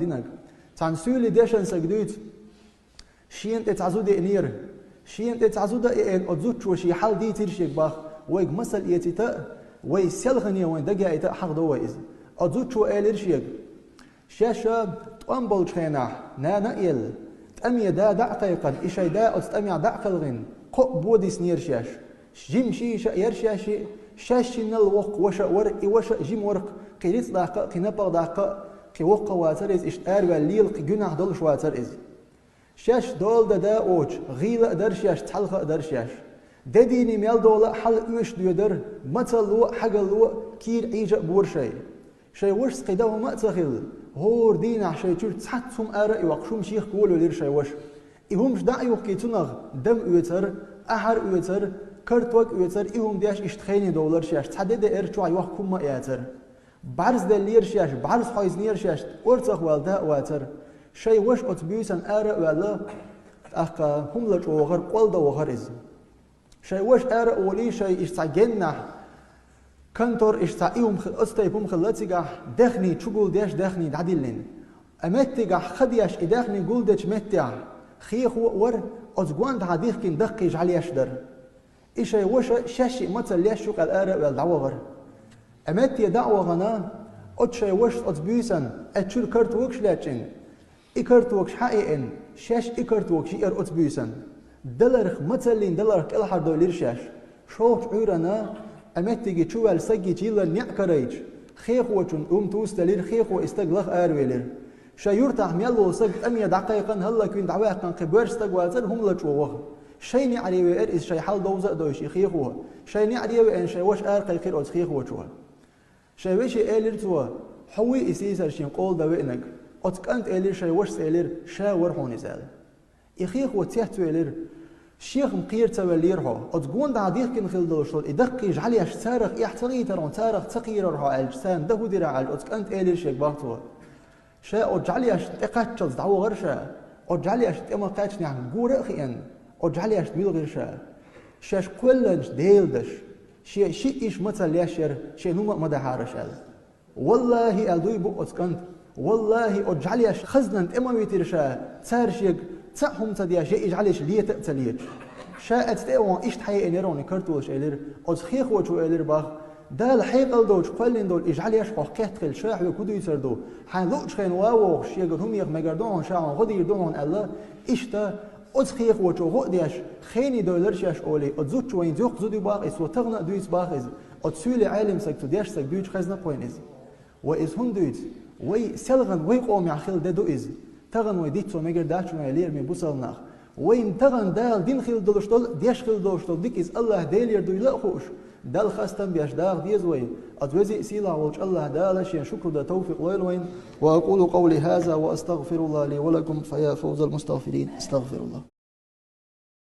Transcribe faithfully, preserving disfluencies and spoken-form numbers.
динаг. Цхьана суьйлий дешан саг дуьйцу. Шена тӀе цхьа зуда еанера. Шена тӀе цхьа зуда а еана, оцу зудчо шен хьал дийцира шега бах, вайга масал эцийта а, вай селхане вайн дагаяйта а хьахдо вай иза. Оцу зудчо элира шега: «Шаьш тӀом болчу хенахь, нана а елла, тӀаме да дӀа а кхайкхина, и шайн да оцу тӀамехь дӀа а кхелхина, кхоъ бо диснера шаьш. Жима ши йиша а яра шаьш, шаьш шиннал воккха ваша а вара, и ваша а жима вара, кхин рицкъ даккха а, кхин напагӀа даккха а, кхин воккха вацара иза, иштта араваьлла лела кхин гуьнахь долуш вацара иза. Шаьш дола дан да оцу, гӀийла а дара шаьш, цхьалха а дара шаьш. Де дийне мел дола а хьала оьшуш доьдара, мацалло а, хьагалло а, кийра Ӏийжа а бора шайн. Шайн вашас кхин дан хӀума а ца хилла, хӀора дийнахь шайн чуьра цхьацца хӀума ара а йоккхуш, хӀума шех колавелира шайн ваша. И хӀумаш дӀа а юхкий, цунах дам оьцура, ахьар оьцура, картог оьцура, и хӀума деш иштта хене довлара шаьш, цхьа де деара, чохь йохка хӀума а яцара. БӀарзделлера шаьш, бӀарз хьойзнера шаьш, орцах вала да а вацара. Шайн ваша оцу буьйсанна ара а ваьлла, тӀаккха хӀума лачкъо вахара, къолдан вахара иза. Шайн ваша ара а волий, шайн иштта цхьа геннахь, контор иштта цхьа и хӀума хи-, оцу тайпа хӀума хилла цигахь, даьхний чу гулдеш, даьхний дӀадиллина. Ткъа меттигахь ха деш, и даьхний гулдечу меттехь, хехо а вара, оцу гондахьа дихкина даккхий жӀаьлеш дара. И шайн ваша шаьш шиъ мацалла леш ю къаьл ара а ваьлла дӀавахара. Ткъа метте дӀа а вахана, оцу шайн вашас оцу буьйсанна, ткъа чуьра картогаш лечкъина, и картогаш хьа а еана, шаьш и картогаш йиара оцу буьйсанна. Даларх, мацаллин даларх кӀелхьардовлира шаьш. ШолгӀачу Ӏуьйранна, ткъа меттиге чу ваьлла саггича йиллина неӀ карайча, хехочун хӀума тусделира, хехо и стаг лаха аравелира. Шайн юьртахь мел волу саг тӀаме дӀакхайкхина, хӀаллаквина дӀаваьккхина кхин боьрша стаг вацара хӀума лачкъо ваха. Шайн неӀаре веара иза, шайн хьал довза а довзуш и хехо. Шайн неӀаре а веана, шайн ваша ара кхайкхира оцу хехочо. Шайн веше элира цо: «Хьо вуй и сийсара шен къола дан веанарг? Оцу кӀанта», — элира шайн вашас, элира: «Ша вара хьуна иза», — аьлла. И хехо цецвелира. Шех-м кхера ца веллера хьо. Оцу гондахьа дихкина хила долуш долу и даккхий жӀаьлеш царах эхь ца гӀийтара хьуна, царах ца кхерара хьо аьлча, царна дан хӀун дира ахь аьлча, оцу кӀанта элира шега бах цо. Ша оцу жӀаьлешна тӀекхаччалц дӀавахара ша. Оцу жӀаьлешна тӀе ма кхаьчнехь, гора а хиъна, оцу жӀаьлешна вилхира ша. Шаьш кхоьллинчу Делан даш, шен шиъ йиша мацалла леш яра, шен хӀума а ма дахьара аша аьлла. «ВаллахӀи», — аьлла дуй бу оцу кӀанта, «валлахӀи, оцу жӀаьлеш хазнан тӀе ма витира ша, цара шега цхьа а хӀума ца деш, я и жӀаьлеш лета а ца леташ. Ша оцу тӀе а вахана, иштта хьаеанера хьуна и картолаш», — элира. Оцу хехочо элира бах: «Дала хьекъал доцуш кхоьллина долу и жӀаьлеш хьох кхетта хилча, ша хьоьга хӀун дуьйцур ду? Хьайн луучу хенахь ван вогӀуш, шегара хӀума еха мегар ду хьуна, ша хьуна гӀо дийр ду хьуна», — аьлла. Иштта оцу хехочо гӀо а деш, хене дойлара шаьш олий, оцу зудчо вайн зуьхьа зуда ю бах иза, цо тахана а дуьйцу бах иза. Оцу суьйле Ӏелам саг, цу деш саг дуьйцу хезна а кхойна иза. Вай иза хӀунда дуьйцу? Вай селхана вай къомехь хила де ду иза. Тахана вай диц цо мегар дац шуна, вай лераме бусалба нах. Вайна тахана Дала дина хила долуш долу, деш хила долуш долу дика иза АллахӀ Делера дуйла а хууш, Далла хастам беш даха деза вай. Оцу веза а, сийлахь волчу АллахӀ Дала шен шукр дан тавфикъ лойла вайна. وأقول قولي هذا وأستغفر الله لي ولكم، فيا فوز المستغفرين، استغفر الله.